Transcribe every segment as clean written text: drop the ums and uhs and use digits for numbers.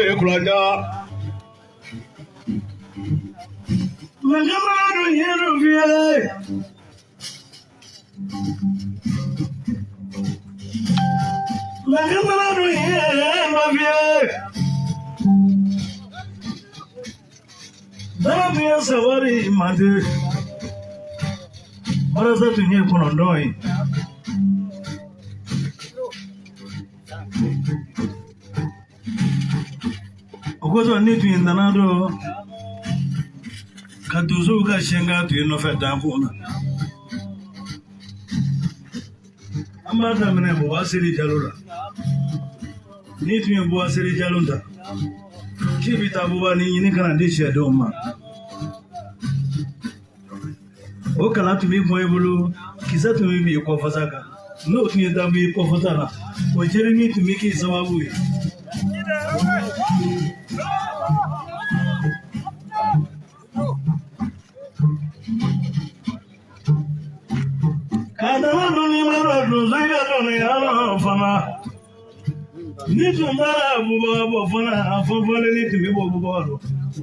se kulanja. Mangamadu yero fiye. Mangamadu yero fiye. Darabiya sawari mande. Baraza tun ye kɔnɔntɔn ye. O kosɔn ne tun ye nana dɔn ka donsow ka sɛnka tun ye nɔfɛ dankun na. An b'a daminɛ Buba Seri Jalo la. N'i tun ye Buba Seri Jalo ta k'i bɛ taa buba ni ɲini ka na di sɛdenw ma. O kala tun bɛ bɔ i bolo, kisɛ tun bɛ bin i kɔfasa kan. N'o tun ye dabu i kɔfasa la, o jelini tun bɛ k'i sababu ye. Ka dama dun ni ma dɔn donso i ka dɔnniya la fana. Ni tun taara buba bɔ fana, a fɔnfɔnlenni tun bɛ bɔ buba rɔ.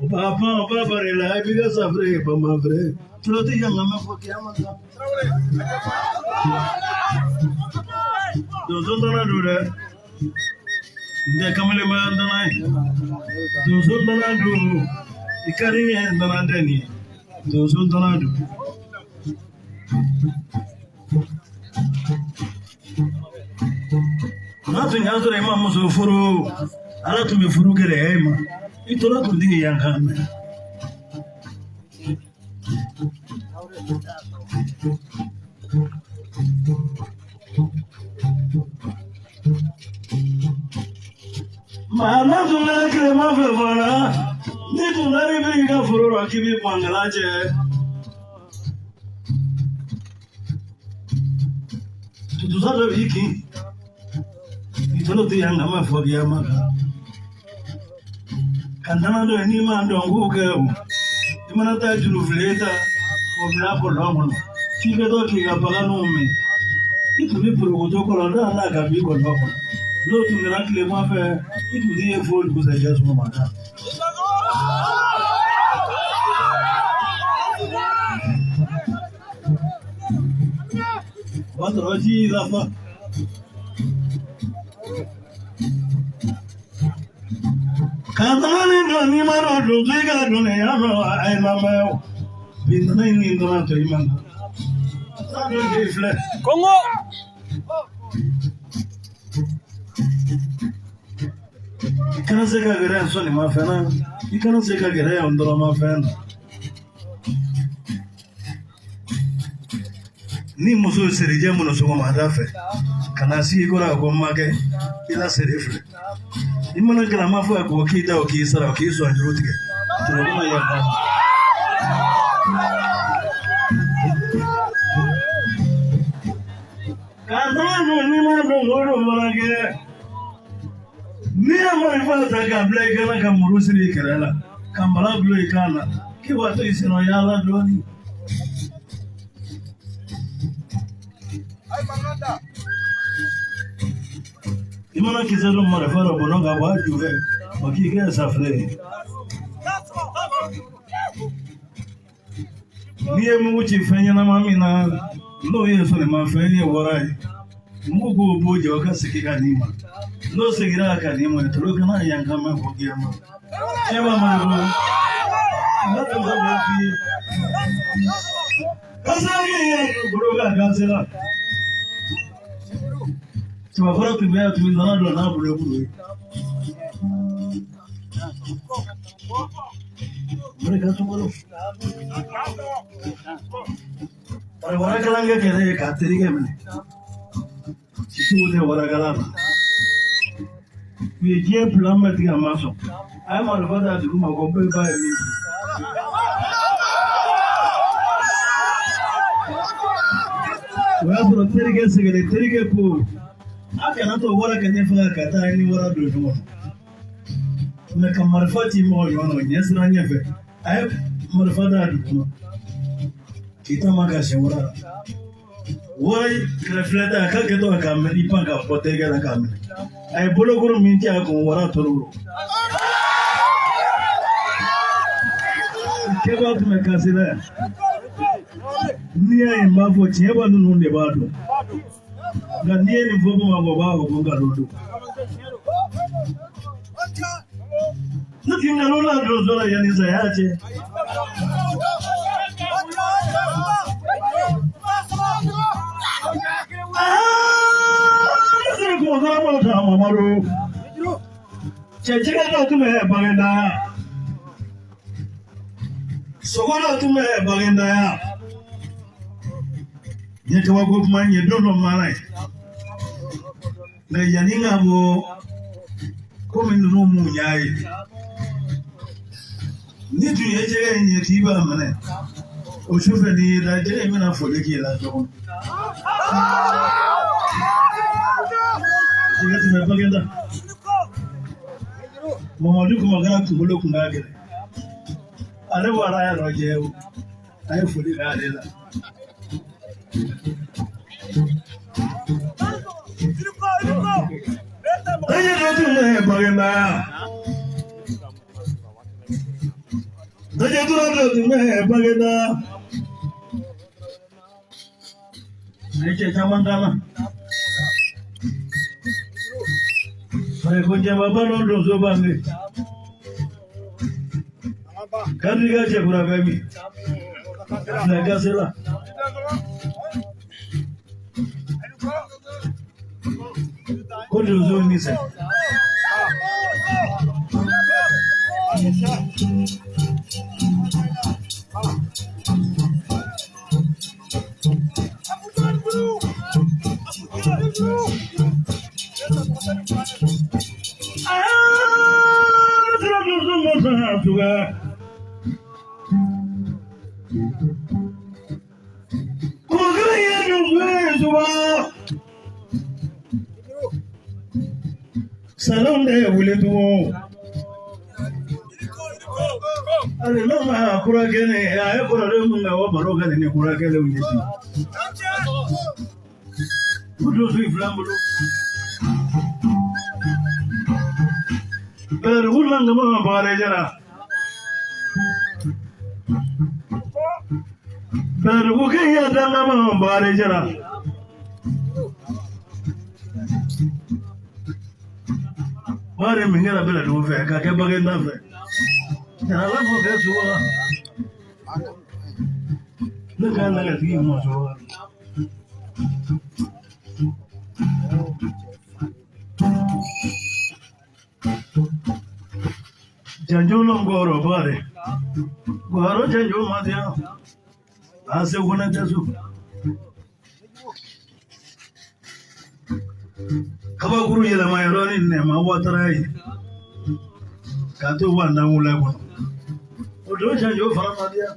O b'a pan, o b'a bari la, i b'i ka safunɛ ye bamanan tulo tɛ yan ka mɛn fɔ kiyama kan. Donso tana don dɛ, n tɛ kamalenbaya tana ye. Donso tana don, i ka di n ye tana tɛ nin ye. Donso tana don. N'a tun y'a sɔrɔ i ma muso furu, Ala tun bɛ furu gɛlɛya i ma. I tora tun tɛ yan kan mɛn. Maa n'a tun bɛ tilema fɛ fana, n'i tun taara i b'i ka foro la k'i bɛ mankala cɛ. Tutusa dɔ b'i kin, i tolo tɛ yan ka ma fɔ kiyama kan. Ka nana dɔ n'i ma dɔn k'o kɛ o, i mana taa juru filen ta k'o bila kɔlɔn kɔnɔ, k'i bɛ to k'i ka baganw min, i tun bɛ porokoto kɔlɔn da n'a ka bi kɔlɔn kɔnɔ. N'o tun kɛra tilema fɛ, i tun tɛ ye fo dugusɛjɛ sɔgɔmada. O b'a sɔrɔ ji y'i lafa. Ka taga ni dɔn n'i ma dɔn don i ka dɔnniya dɔn a ye lamɛn o. Bi nana in ni dɔrɔn to i ma na. Taa dɔ de filɛ. Kongo. I kana se ka gɛrɛ yan sɔnni ma fɛn na. I kana se ka gɛrɛ yan dɔrɔn ma fɛn na. Ni muso ye serijɛ minnu sɔgɔmada fɛ ka na sigi i kɔrɔ a ko makɛ i la seri filɛ i mana galama fɔ a ko k'i da o k'i sara o k'i sɔn juru tigɛ toro ma yafa ka tɔgɔ dun n'i ma dɔn o don mana kɛ n'i ye marifa ta k'a bila i kan na ka muru siri i kɛrɛ la ka mara dulon i kan na k'i b'a to i senna yaala dɔɔnin. I mana kisɛ don marifa la bɔnɔ ka bɔ a ju fɛ o k'i kɛ safunɛ ye. N'i ye mugu ci fɛn ɲɛnama min na n'o ye sɔnimafɛn ye wara ye mugu k'o b'o jɛ o ka segin ka n'i ma n'o seginna ka n'i ma tolo kana yan ka mɛn fɔ kiyama e b'a ma ko ne tun b'a f'i ye kasaki ye golo ka kasira cɛbakɔrɔ tun bɛ yan tun bɛ nana don n'a bolo kuru ye. Mereka semua lu. Warakalankɛ kɛlɛ ye k'a terikɛ minɛ. Sisiw tɛ warakala la. U ye diɲɛ plan bɛɛ tigɛ a ma sɔn. A ye marifa d'a dugu ma ko bɛɛ ba ye min ye. O y'a sɔrɔ terikɛ sɛgɛnnen terikɛ ko a kana to wara ka ɲɛfɛ ka taa ni wara don ɲɔgɔn na. Mɛ ka marifa ci mɔgɔ ɲɔgɔn na o ɲɛ sira ɲɛfɛ a ye marifa d'a duguma k'i taama ka se wara la wara kɛrɛfɛla ta a ka kɛtɔ k'a minɛ i pan ka bɔ terikɛ la k'a minɛ a ye bolokuru min ci a kun wara tor'o rɔ. Kɛba tun bɛ kasi la yan. N'i y'a ye n b'a fɔ tiɲɛba ninnu de b'a dɔn. Nka n'i ye nin fɔ Bamakɔ u b'a fɔ ko nkalon don. Ne ti nkalon la donso la yanni saya cɛ. Ne sera kumakala ma ta Mamadu. Cɛcɛkɛ dɔ tun bɛ Baginda. Sogo dɔ tun bɛ Baginda yan. N ye kabako kuma in ye don dɔ mana ye. Nka yanni n ka bɔ komi ninnu mun y'a ye. Ni tun ye jɛgɛ in ye k'i b'a minɛ. O su fɛ n'i y'i da jɛgɛ in bɛna foli k'i la cogo min. Jɛgɛ tun bɛ Baginda. Mamadu Kumakara kunkolo kun ka gɛlɛn. Ale bɔra yɔrɔ jɛ o. A ye foli k'ale la. Dajɛ dɔ tun bɛ Baginda. Dajɛ dɔ tun bɛ Baginda. A ye cɛ caman d'a la. A ye ko jɛmaba dɔ donso bange. Kadiri ka cɛkura bɛ min? Filɛ gase la. Ko donso ni sɛ. Salon de wuli tugun. Ale n'o ma kura kɛnɛ a ye kɔrɔlen mun kɛ o baro kɛ ni kura kɛlenw ye bi. O don su fila bolo. Bɛlɛdugu la nkama ma bagare jara. Bɛlɛdugu kɛ ya danga ma bagare jara. Bari min kɛra Bɛlɛdugu fɛ ka kɛ Baginda fɛ. Ala k'o kɛ suba. Ne ka na ka tigi mɔ suba. Janjo no ngoro bare. Ngoro janjo ma dia. Ase wona tesu. Kabakuru yɛlɛma yɔrɔ ni nɛma watara ye. K'a to wa na wula kɔnɔ. O don janjo fana ma diya.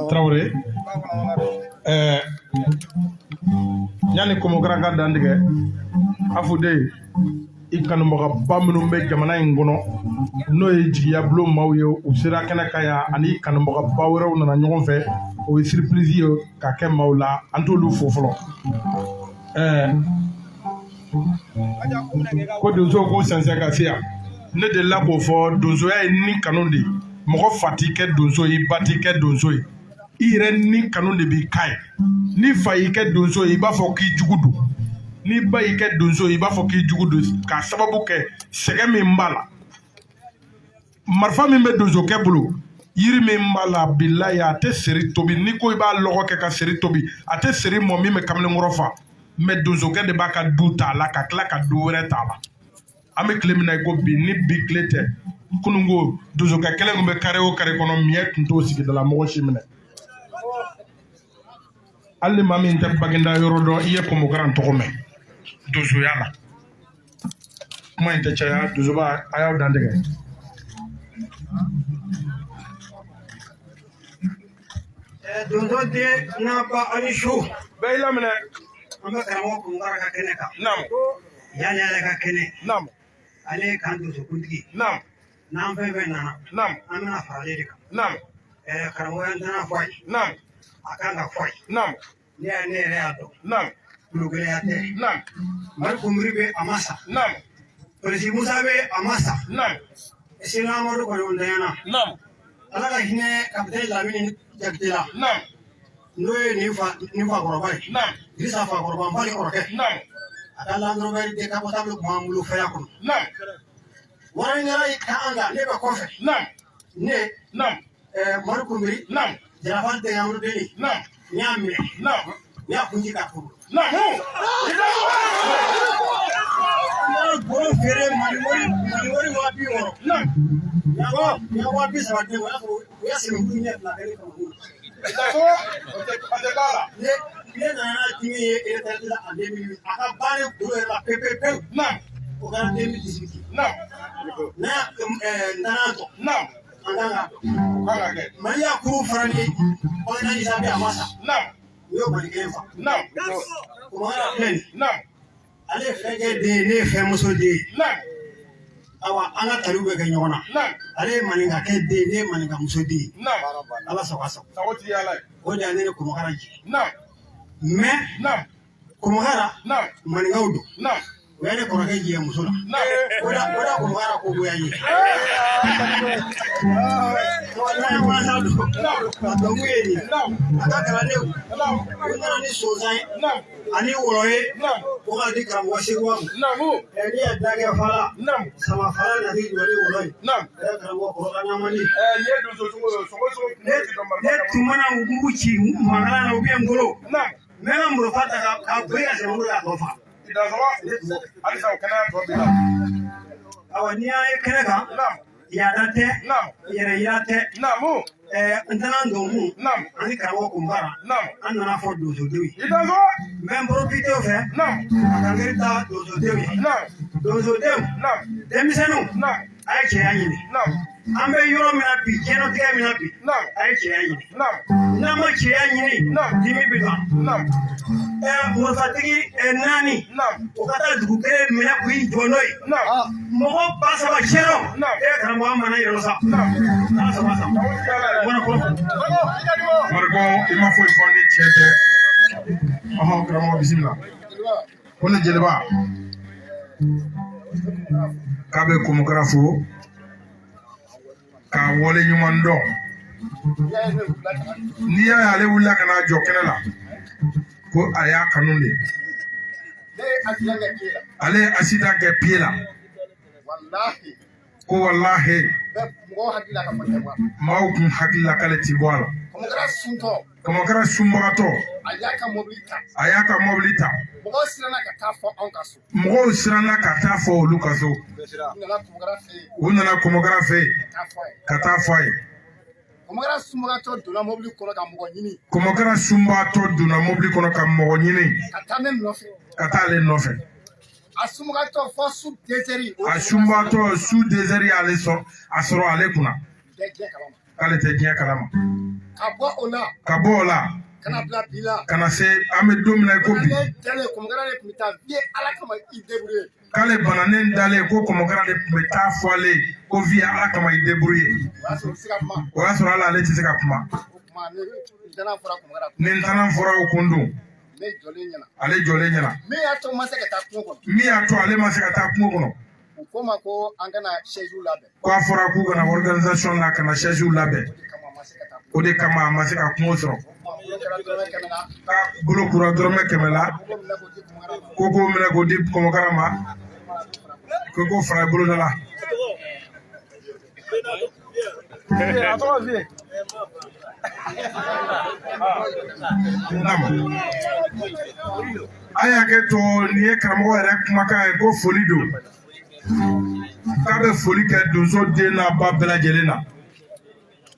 Traoré yanni Komokaran ka dantigɛ Afude i kanubagaba minnu bɛ jamana in kɔnɔ n'o ye jigiya bulon maaw ye u sera kɛnɛ kan yan ani kanubagaba wɛrɛw nana ɲɔgɔn fɛ o ye surprise ye ka kɛ maaw la an t'olu fo fɔlɔ. Ko donso k'u sɛnsɛn ka se yan ne delila k'o fɔ donsoya ye ni kanu de ye mɔgɔ fa t'i kɛ donso ye i ba t'i kɛ donso ye i yɛrɛ ni kanu de b'i k'a ye n'i fa y'i kɛ donso ye i b'a fɔ k'i jugu don n'i ba y'i kɛ donso ye i b'a fɔ k'i jugu don k'a sababu kɛ sɛgɛn min b'a la marifa min bɛ donsokɛ bolo yiri min b'a la bilayi a tɛ seri tobi n'i ko i b'a lɔgɔ kɛ ka seri tobi a tɛ seri mɔ min bɛ kamalenkɔrɔ fa mɛ donsokɛ de b'a ka du t'a la ka tila ka du wɛrɛ t'a la an bɛ tile min na i ko bi ni bi tile tɛ kununko donsokɛ kelen tun bɛ kare o kare kɔnɔ miɲɛ tun t'o sigidala mɔgɔ si minɛ hali ni maa min tɛ Baginda yɔrɔ dɔn i ye Komokaran tɔgɔ mɛn donsoya la kuma in tɛ caya donsoba a y'aw dantigɛ. Donso den n'a ba ani su. Bɛɛ y'i laminɛ. An bɛ karamɔgɔ Komokaran ka kɛnɛ kan. Naamu. Yanni ale ka kɛnɛ. Naamu. Ale ye kan donsokuntigi. Naamu. N'an fɛn fɛn nana. Naamu. An bɛna fara ale de kan. Naamu. Karamɔgɔ y'an tɛna fɔ a ye. Naamu. A kan ka fɔ a ye. Naamu. Ne yɛrɛ ne yɛrɛ y'a dɔn. Naamu. Kulogɛlɛya tɛ. Naamu. Mali Kunbiri bɛ a ma sa. Naamu. Polisi Musa bɛ a ma sa. Naamu. Senu Amadu kɔni o ntanyana. Naamu. Ala ka hinɛ kapitɛni Lamini Jakite la. Naamu. N'o ye nin fa nin fakɔrɔba ye. Naamu. Dirisa fakɔrɔba n fali kɔrɔkɛ. Naamu. A ka Land Rover décapotable tun b'an bolo fɛya kɔnɔ. Naamu. Waranikɛla y'i kan an kan ne bɛ kɔfɛ. Naamu. Ne. Naamu. Mali Kunbiri. Naamu. Jarafal denkɛ Amadu Deni. Naamu. N y'a minɛ. Naamu. N y'a kunji k'a kuru. Naamu. An taara goro feere Mali wari 60,000. Naamu. N y'a 30,000 di ne ma o y'a sɔrɔ u y'a sɛbɛn ɲɛ fila kɛ ne kama. O tɛ k'a la. Ne nana n'a dimi ye retraite la en 2008 a ka baara goro yɛrɛ la pewu pewu pewu. Naamu. O kɛra 2018. Naamu. N'a n taara tɔ. Naamu. An kan k'a dɔn. O kan ka kɛ. Mali y'a kuru fara ni Ɔnna Isa bɛ a ma sa. Naamu. U y'o Mali kelen fa. Naamu. Komokaran filɛ nin ye. Naamu. Ale ye fɛnkɛ den ye ne ye fɛnmuso den ye. Naamu. Awa an ka taliw bɛ kɛ ɲɔgɔn na. Naamu. Ale ye maninkakɛ den ye ne ye maninkamuso den ye. Naamu. Ala sago a sago. Sago t'i ala ye. O de ye ne ni Komokaran jɛ. Naamu. Mais. Naamu. Komokaran. Naamu. Maninkaw don. Naamu. O ye ne kɔrɔkɛ jɛ muso la. Naamu. O da Komokaran ko goya n ye. N'a ye walasa don. A dɔnkun ye nin ye. Naamu. A ka kalandenw. Naamu. U nana ni sonsan ye. Naamu. Ani wɔlɔ ye. Naamu. O ka di karamɔgɔ Sekuba ma. Naamu. N'i ye dakɛ fala. Naamu. Sama fala nati jɔ ni wɔlɔ ye. Naamu. Karamɔgɔ kɔrɔ ka ɲamani. Nin ye donso cogo ye sogo sogo Ne tun mana mugu ci mankan na ou bien n bolo. Naamu. N bɛ n ka marifa ta ka boli ka sɛbɛn k'a tɔ fa. Dansɔgɔ. Halisa o kɛnɛya tɔ b'i la. Awa n'i y'a ye kɛnɛ kan. Naamu. Yaada tɛ. Naamu. Yɛrɛ yira tɛ. Naamu. N taara Ndɔnkun. Naamu. Ani karamɔgɔ Komokaran. Naamu. An nana fɔ donsodenw ye. I dansɔgɔ. N bɛ n profité o fɛ. Naamu. Ka kankari ta donsodenw ye. Naamu. Donsodenw. Naamu. Denmisɛnninw. Naamu. A ye cɛya ɲini. An bɛ yɔrɔ min na bi, diɲɛlatigɛ min na bi, a ye cɛya ɲini. N'an ma cɛya ɲini, dimi bɛ ban. Marifatigi naani, o ka taa dugu kelen minɛ k'i jɔ n'o ye, mɔgɔ 3000 cɛrɔ. E karamɔgɔ, an mana yɔrɔ sa, ala saba sa bɔra kɔrɔ. Mariko, i ma foyi fɔ ni tiɲɛ tɛ. Ɔhɔn, karamɔgɔ, bisimila. Ko ne jeliba k'a bɛ Komokara fo k'a wale ɲuman dɔn. N'i y'a ye ale wulila ka n'a jɔ kɛnɛ la, ko a y'a kanu de. Ale ye accident kɛ pied la. Ko walahi, maaw kun hakili la k'ale ti bɔ a la. Kɔmɔkɛra sunbagatɔ, a y'a ka mɔbili ta. Mɔgɔw siranna ka taa fɔ olu ka so. U nana Kɔmɔkɛra fɛ yen ka taa fɔ a ye. Kɔmɔkɛra sunbagatɔ donna mɔbili kɔnɔ ka mɔgɔ ɲini ka taa ale nɔfɛ. A sunbagatɔ su dɛsɛri y'ale sɔrɔ, a sɔrɔ ale kunna k'ale tɛ diɲɛ kalama. Ka bɔ o la ka na se an bɛ don min na i ko bi, k'ale bananen dalen, ko Kɔmɔkɛra de tun bɛ taa fɔ ale ye ko vieux, ala kama i débrouiller. O y'a sɔrɔ hali ale tɛ se ka kuma. Ni ntanan fɔra o kun don, ale jɔlen ɲɛna. Min y'a to ale ma se ka taa kungo kɔnɔ, ko a fɔra k'u kana organisation la ka na chaise labɛn, o de kama a ma se ka kungo sɔrɔ. K'a bolo kura dɔrɔmɛ 100 la, ko k'o minɛ k'o di Kɔmɔkara ma, ko k'o fara i boloda la. A y'a kɛ to nin ye karamɔgɔ yɛrɛ kumakan ye, ko foli don, k'a bɛ foli kɛ donso den n'a ba bɛɛ lajɛlen na,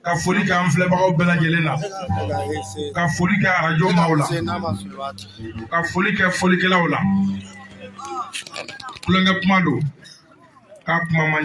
ka foli kɛ an filɛbagaw bɛɛ lajɛlen na, ka foli kɛ arajo maaw la, ka foli kɛ folikɛlaw la. Tulonkɛ kuma don, k'a kuma man.